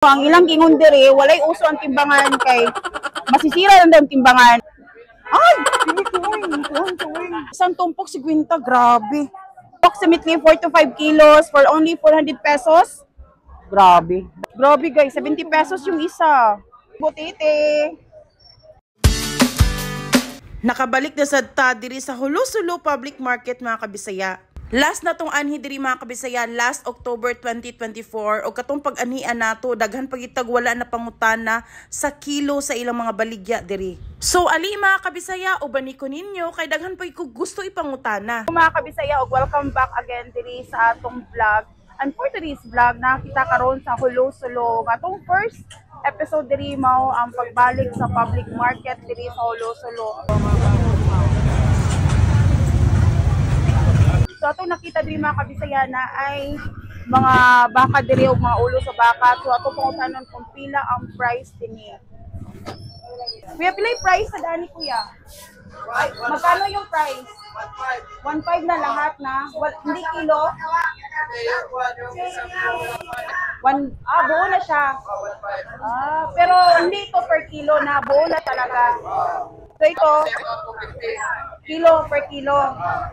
Ang ilang gingon diri, walay uso ang timbangan kay masisira lang daw ang timbangan. Ay, dili ko ay, kuhan ko ay. Isang tumpok 50, grabe. Approximately 4 to 5 kilos for only 400 pesos. Grabe. Grabe, guys, 70 pesos yung isa. Butite. Nakabalik na sad ta diri sa Jolo-Sulu Public Market, mga kabisaya. Last na tong anhi diri, mga kabisaya, last October 2024, o katong pag-anhian nato, daghan pagitag wala na pangutana sa kilo sa ilang mga baligya diri. So ali, mga kabisaya, ubani ko ninyo kay daghan pa ko gusto ipangutana. Mga kabisaya, ug welcome back again diri sa atong vlog. And for today's vlog, nakita karon sa Jolo-Sulu. Atong first episode diri mao ang pagbalik sa public market diri sa Jolo-Sulu. So atong nakita diri, mga kabisaya, na ay mga baka diri ug mga ulo sa baka. So ato pangutanon kung pila ang price dinhi. Kuya, pila yung price sa dani, kuya? Magkano yung price? 1.5 na lahat na? Hindi kilo? One, buo na siya. Ah, pero hindi ito per kilo na, buo na talaga. So ito, kilo per kilo.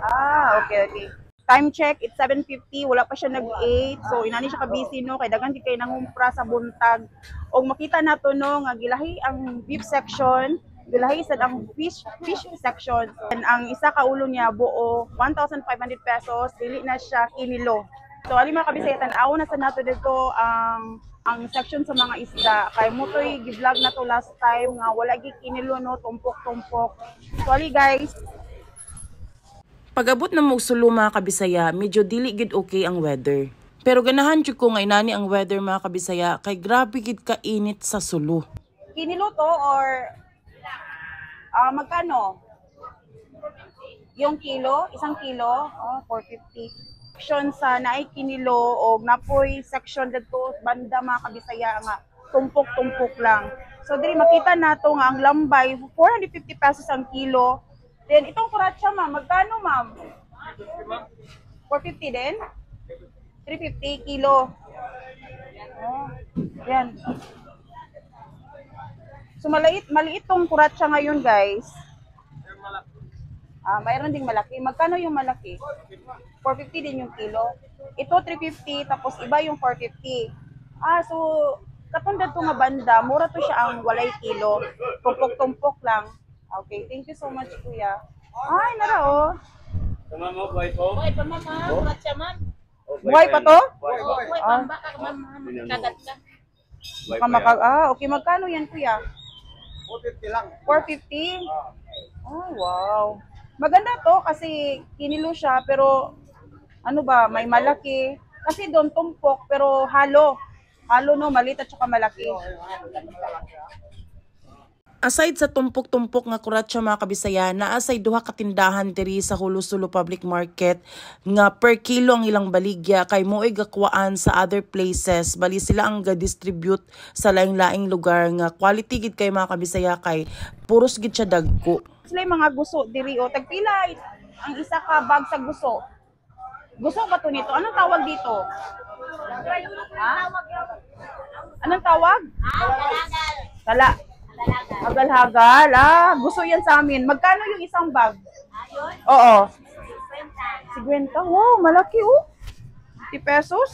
Ah, okay. Time check, it's 7:50, wala pa siya nag-8. So inani siya ka-busy, no, kay daghan kay nangumpra sa buntag. Og makita nato, no, nga gilahi ang beef section, gilahi sad ang fish fish section. And ang isa ka ulo niya buo 1,500 pesos, dili na siya kinilo. So ali, mga kabisaya, tan-aw na sa nato dito ang section sa mga isda. Kay mo to'y gi-vlog na to last time nga wala gi kinilo, no, tumpok-tumpok. So ali, guys. Pag-abot na mo Sulu, mga kabisaya, medyo dili gid okay ang weather. Pero ganahan jud ko nga inani ang weather, mga kabisaya, kay grabe gid kainit sa Sulu. Kinilo to or magkano? Yung kilo, isang kilo, oh, 450. Section sa naay kinilo o napoy section didto banda, mga kabisaya, nga tumpok-tumpok lang. So diri makita nato nga ang lambay 450 pesos ang kilo. Then itong kuratsa, ma'am, magkano, ma'am? 450 din? 350 kilo. Oh, yan. So maliit, maliit tong kuratsa ngayon, guys. Ah, mayroon ding malaki. Magkano yung malaki? 450 din yung kilo. Ito 350, tapos iba yung 450. Ah, so katong to nga banda, mura to siya ang walay kilo. Tumpok-tumpok lang. Okay, thank you so much, kuya. Ay, nara oh. Tama mo, buhay po. Buhay pa, ma'am, ha? Kuratsa, ma'am. Oh, Buhay pa to? Buhay pa. Buhay pa, baka ma'am, makagat ka. Buhay Baka pa yan. Ah, okay, magkano yan, kuya? 450 lang. 450? Oh, wow. Maganda to kasi kinilo siya, pero ano ba, may malaki. Kasi doon tumpok pero halo. Halo, no, maliit at saka malaki. Aside sa tumpok-tumpok nga kuratsa, mga kabisaya, naa say duha ka tindahan diri sa Jolo-Sulu Public Market nga per kilo ang ilang baligya kay mo'y gakuhaan sa other places. Bali sila ang ga-distribute sa laing-laing lugar nga quality gid kay, mga kabisaya, kay puros gid siya dagko. Sila yung mga guso diri o tagpila ang isa ka bag sa guso? Guso ba to nito? Anong tawag dito? Ha? Anong tawag? Kala. Hagal-hagal. Ah, gusto yan sa amin. Magkano yung isang bag? Oo. 50. Wow, malaki oh. 50 pesos?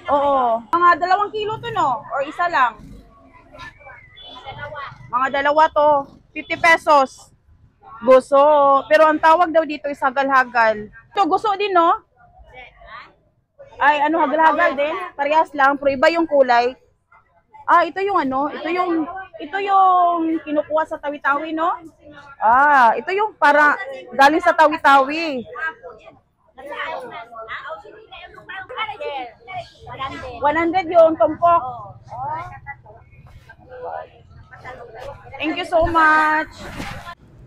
Oo. Mga 2 kilo to, no? Or isa lang? Mga dalawa to. 50 pesos. Guso. Pero ang tawag daw dito is hagal-hagal. Ito, guso din, no? Ay, ano, hagal-hagal din? Parehas lang, pero iba yung kulay. Ah, ito yung ano, ito yung kinukuha sa Tawi-Tawi, no? Ah, ito yung para galing sa Tawi-Tawi. 100 yung tumpok. Thank you so much.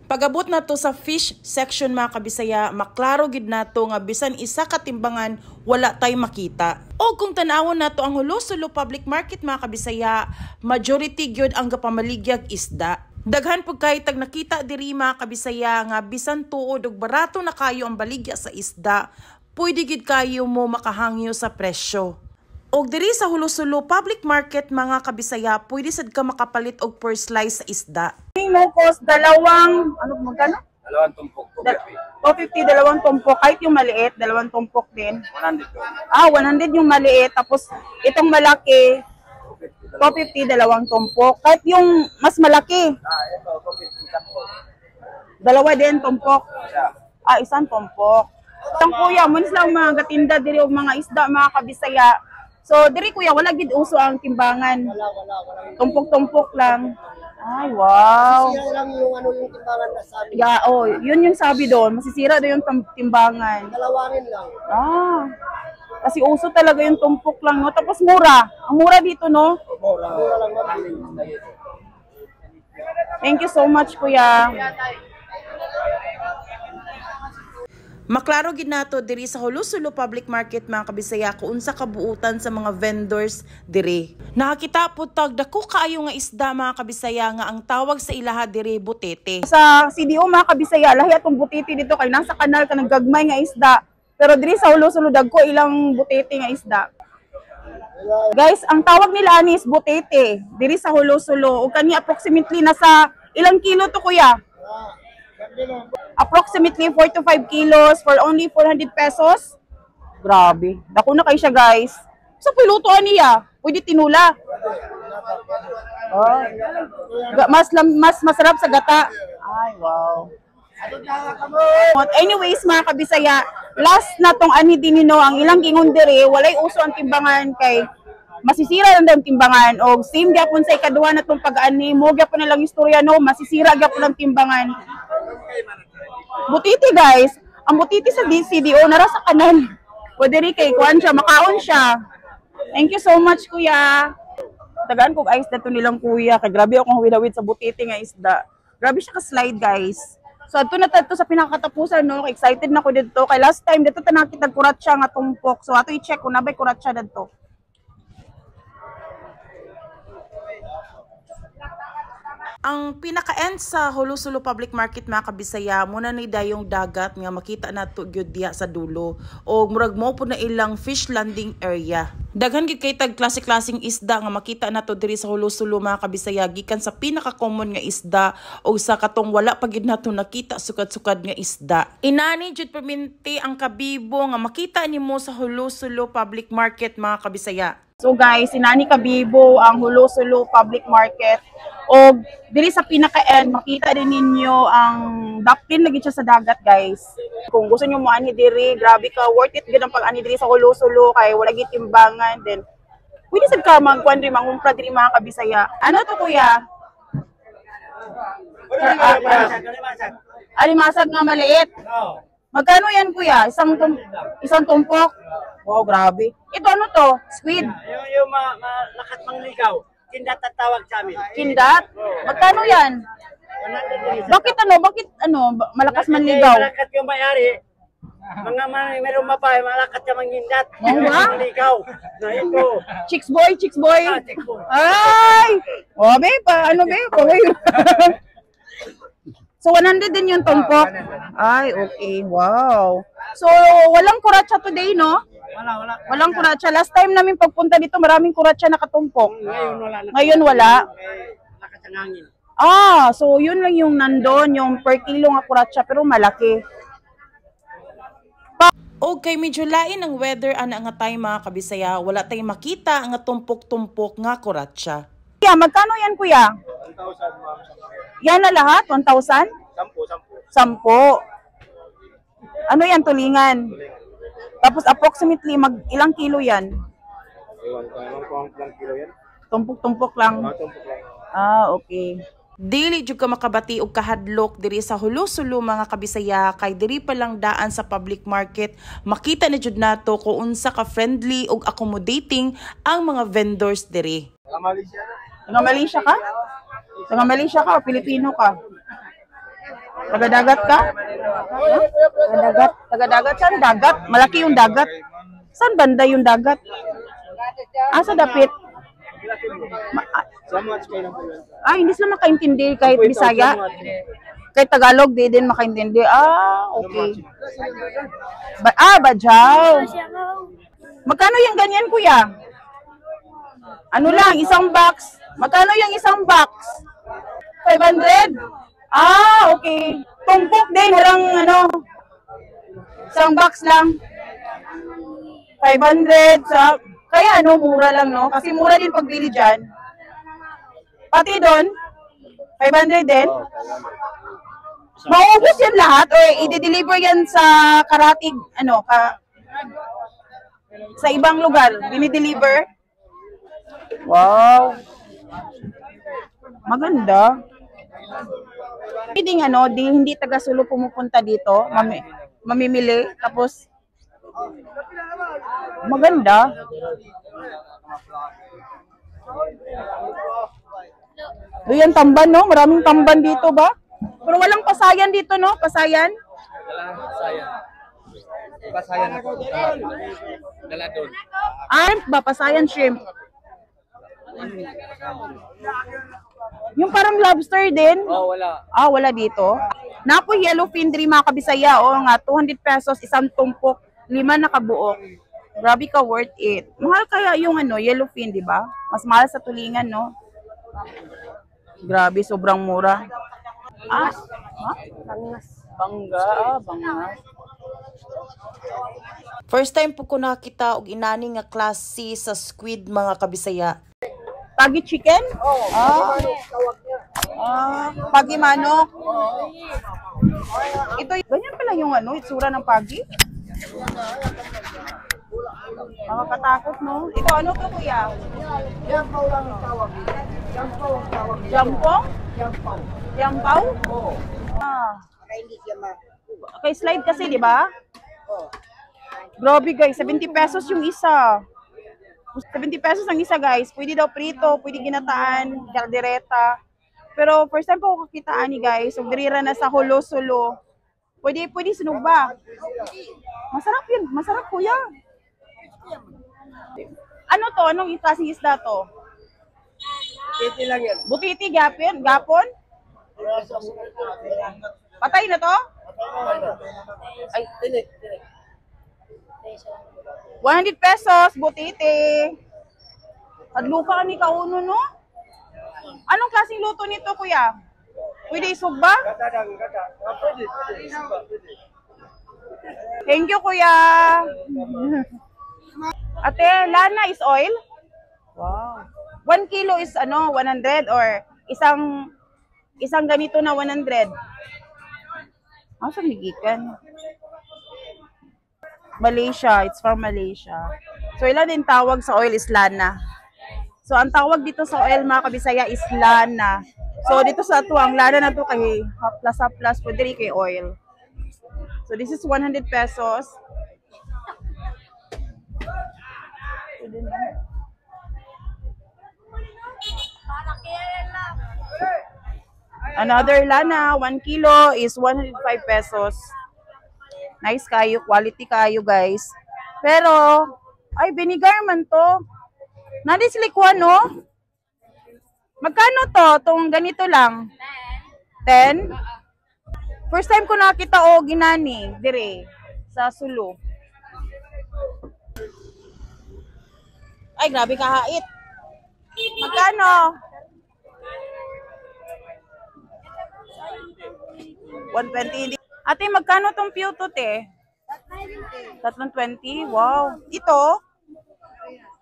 Pagabot na to sa fish section, mga kabisaya, maklaro gid nato nga bisan isa ka timbangan wala tay makita. O kung tan-awon nato ang Jolo-Sulu Public Market, mga kabisaya, majority gyud ang gapamaligyag isda. Daghan pud kay tag nakita diri, mga kabisaya, nga bisan tuod og barato na kayo ang baligya sa isda, pwede gid kayo mo makahangyo sa presyo. Og diri sa Jolo-Solo Public Market, mga kabisaya, pwede sad ka makapalit og per slice sa isda. No cost, dalawang, ano, magkano? Dalawang tumpok, 250, dalawang tumpok. Kahit yung maliit, dalawang tumpok din. 100 ko. Ah, 100 yung maliit. Tapos, itong malaki, 250, dalawang tumpok. Kahit yung mas malaki, Ah, ito, 250, sampo. Dalawa din tumpok. Isa. Ah, isang tumpok. Ang kuya, mun sila ang mga gatinda diri og mga isda, mga kabisaya. So, diri, kuya, wala gid uso ang timbangan. Wala, wala, wala. Tumpok-tumpok lang. Ay, wow. Sira lang yung ano yung timbangan na sa amin. Yeah, oh, yun yung sabi doon. Masisira daw yung timbangan. Dalawangin lang. Ah. Kasi uso talaga yung tumpok lang, no? Tapos mura. Ang mura dito, no? Mura lang, ma'am. Thank you so much, kuya. Maklaro gid nato diri sa Jolo-Solo Public Market, mga kabisaya, kung unsa kabuutan sa mga vendors diri. Nakakita po tag dako kaayo nga isda, mga kabisaya, nga ang tawag sa ilaha diri butete. Sa CDO, mga kabisaya, lahi atong butiti dito kay nasa kanal ka gagmay nga isda. Pero diri sa Jolo-Solo, dagko ilang butiti nga isda. Guys, ang tawag nila ani is butete diri sa Jolo-Solo. Ug kani approximately nasa ilang kilo to, kuya? Approximately 4 to 5 kilos for only 400 pesos. Grabe. Dako na kayo siya, guys. Sa pilutuan niya, pwede tinula. Oh. Mas masarap sa gata. Ay, wow. But anyways, mga kabisaya, last na tong ani din no, ang ilang gingon dire, walay uso ang timbangan kay masisira lang daw ang timbangan og same gyapon sa ikaduha na tong pag-ani mo gyapon na lang istorya, no, masisira gyapon ang timbangan. Butiti, guys, ang butiti sa DCDO nara sa kanal. Pwede rin kay kuan siya, makaon siya. Thank you so much, kuya. Tagaan kog ice dato nilang kuya kay grabe akong hawid-hawid sa butiti nga isda. Grabe siya ka-slide, guys. So adto na tadto sa pinakatapusan, no. Excited na ko didto kay last time dito ta nakita kuratsa nga tumpok. So ato i-check kung nabay kuratsa didto. Ang pinaka-end sa Jolo-Solo Public Market, mga kabisaya, muna ni dayong dagat nga makita nato gyud diha sa dulo o murag mo po na ilang fish landing area. Daghan gid kay tag klase-klaseng isda nga makita nato diri sa Jolo-Solo, mga kabisaya, gikan sa pinaka-common nga isda o sa katong wala pa gid nato nakita sukad-sukad nga isda. Inani jud perminti ang kabibo nga makita nimo sa Jolo-Solo Public Market, mga kabisaya. So guys, sinani kabibo ang Jolo-Solo Public Market. O diri sa pinaka-end, makita din ninyo ang daplin lagi siya sa dagat, guys. Kung gusto niyo mo ani diri, grabe ka worth it gid ang pag-ani diri sa Jolo-Solo kay wala gid timbangan, then pwede sad ka magkuan diri, mangumpra diri, mga kabisaya. Ano to, kuya? Alimasag nga maliit. Magkano yan, kuya? Isang tumpok? Wow, grabe. Ito ano to? Squid? Yung malakas mangligaw, kindat ang tawag sa amin. Kindat? Magkano yan? Bakit ano? Bakit ano? Malakas manligaw? Malakas yung may-ari. Mga may meron mapay, malakas yung mangindat. Oo ba? Mangligaw. Na ito. Chicks boy, chicks boy. Ah, chicks boy. Ay! Oh, be, pa, ano be? Okay. So 100 din yung tumpok? Ay, okay. Wow. So walang kuratsa today, no? Wala, wala. Walang kuratsa. Last time namin pagpunta dito, maraming kuratsa nakatumpok. Ngayon wala na. Ngayon wala. Eh, lakas ang hangin. Ah, so yun lang yung nandun, yung per kilo nga kuratsa, pero malaki. Og kay medyo lain ang weather ana nga time, mga kabisaya, wala tay makita nga tumpok-tumpok nga kuratsa. Kuya, magkano yan, kuya? 1,000, ma'am. Yan na lahat? 1,000? Sampo, sampo. 10. Ano yan, tulingan? Tapos approximately, mag ilang kilo yan? Ewan ko, ewan ko ang ilang kilo yan. Tumpok-tumpok lang. Mga tumpok lang. Ah, okay. Dili jud ka makabati og kahadlok diri sa Jolo-Solo, mga kabisaya, kay diri pa lang daan sa public market, makita na jud nato kung unsa ka friendly ug accommodating ang mga vendors diri. Taga Malaysia na. Taga Malaysia ka? Taga Malaysia ka o Pilipino ka? Taga dagat ka? Huh? Taga dagat? Taga dagat? Saan dagat? Malaki yung dagat. Saan banda yung dagat? Ah, sa dapit. Sa much kayo ng kuya? Ah, hindi sila makaintindi kahit Bisaya. Kahit Tagalog, di din makaintindi. Ah, okay. Ba ah, Badjao. Magkano yung ganyan, kuya? Ano lang, isang box. Magkano yung isang box? 500? Ah, okay. Tumpok din, walang ano. Isang box lang. 500 sa kaya ano, mura lang no? Kasi mura din pagbili dyan. Pati doon, 500 din. Maubos yan lahat o i-deliver yan sa Karatig, ano, ka, sa ibang lugar, dinideliver? Wow. Maganda. Pwedeng ano, di, hindi taga Sulu pumupunta dito, mamimili, tapos maganda. Doon tamban, no? Maraming tamban dito ba? Pero walang pasayan dito, no? Pasayan? Wala, pasayan. Pasayan ako. Dala doon. Shrimp ba? Pasayan shrimp. Yung parang lobster din. Oh, wala. Ah, wala dito. Napo yellowfin diri mga kabisaya. Oo nga, 200 pesos isang tumpok, 5 na kabuok. Grabe ka, worth it. Mahal kaya yung ano, yellowfin, di ba? Mas mahal sa tulingan, no? Grabe, sobrang mura. Ah, ha? Bangas. Bangga, ah, bangas. First time po ko nakita og inani nga klase sa squid mga kabisaya. Pagi chicken? Oo. Ah. Tawag niya. Ah, pagi manok. Ito, ganyan pala yung ano, itsura ng pagi. Nakakatakot, no? Ito, ano to, kuya? Yampaw lang ang tawag. Yampaw ang tawag. Jampong? Yampaw. Jampaw? Oo. Ah. Kaya hindi siya ma... Okay, slide kasi, di ba? Oo. Grabe, guys. 70 pesos yung isa. 70 pesos ang isa, guys. Pwede daw prito, pwede ginataan, kaldereta. Pero first time po ako kakita ani, guys. So, dirira na sa Hulo-Sulo. Pwede, pwede sunog ba? Masarap yun. Masarap, kuya. Ano to? Anong klaseng isda to? Titi lang yan. Butiti, gapon? Gapon? Patay na to? Ay, tinik, tinik. 100 pesos, butiti. Hadlo ka ni kauno, no? Anong klaseng luto nito, kuya? Pwede isog ba? Gata lang, gata. Ah, pwede, pwede. Pwede. Thank you, kuya. Ate, lana is oil? Wow. 1 kilo is ano, 100 or isang isang ganito na 100? Ah, sa gikan? Malaysia, it's from Malaysia. So ilan din tawag sa oil is lana. So ang tawag dito sa oil mga kabisaya is lana. So dito sa ato ang lana na to kay haplas haplas pwede rin kay oil. So this is 100 pesos. Pwede na. Another lana, 1 kilo is 105 pesos. Nice kayo, quality kayo guys. Pero, ay vinegar man to. Nandun sila kuha, no? Magkano to? Tong ganito lang? 10? First time ko nakita o ginani, dire, sa Sulu. Ay, grabe kahait. Magkano? 120. Ate, magkano tong piuto, te? 320. Wow. Ito?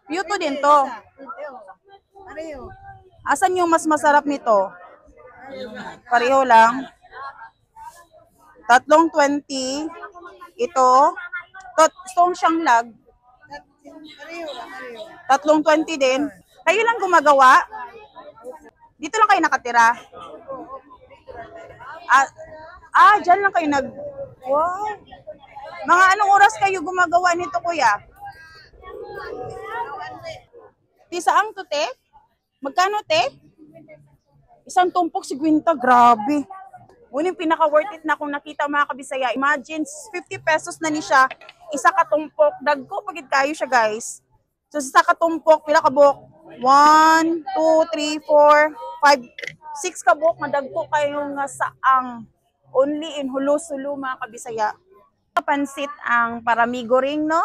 Piuto din to. Pareho. Asan yung mas masarap nito? Pareho lang. 320. Ito. Stone siyang lag. Pareho lang, pareho. 320 din. Kayo lang gumagawa? Dito lang kayo nakatira? Ah, dyan lang kayo nag... Wow. Mga anong oras kayo gumagawa nito, kuya? Ti, saan to, te? Magkano, te? Isang tumpok, 50. Grabe. Ngunit pinaka-worth it na kung nakita mga kabisaya. Imagine, 50 pesos na ni siya. Isa ka tumpok. Dagko, pagid kayo siya, guys. So, sa katumpok, pila ka buok? 1, 2, 3, 4, 5, 6 ka buok. Madagko kayo nga saang. Only in Hulo-Sulu, mga kabisaya. Pansit ang paramigo ring, no?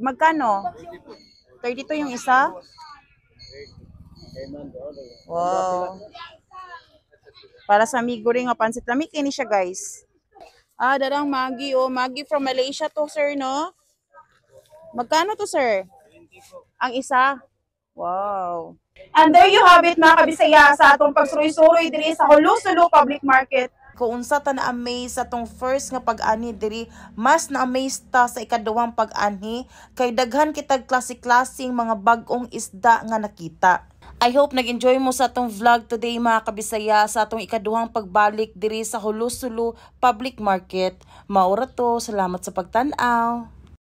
Magkano? 32 yung isa? Wow. Para sa mi goreng nga pansit. Lami kini siya, guys. Ah, darang Maggi. Oh, Maggi from Malaysia to, sir, no? Magkano to, sir? Ang isa? Wow. And there you have it, mga kabisaya, sa atong pagsuroy-suroy diri sa Jolo-Sulu Public Market. Kung unsa ta na-amaze sa atong first nga pag-anhi diri, mas na-amaze ta sa ikaduhang pag-anhi kay daghan kitag klase-klaseng mga bag-ong isda nga nakita. I hope nag-enjoy mo sa atong vlog today, mga kabisaya, sa atong ikaduhang pagbalik diri sa Jolo-Sulu Public Market. Maura to, salamat sa pagtan-aw.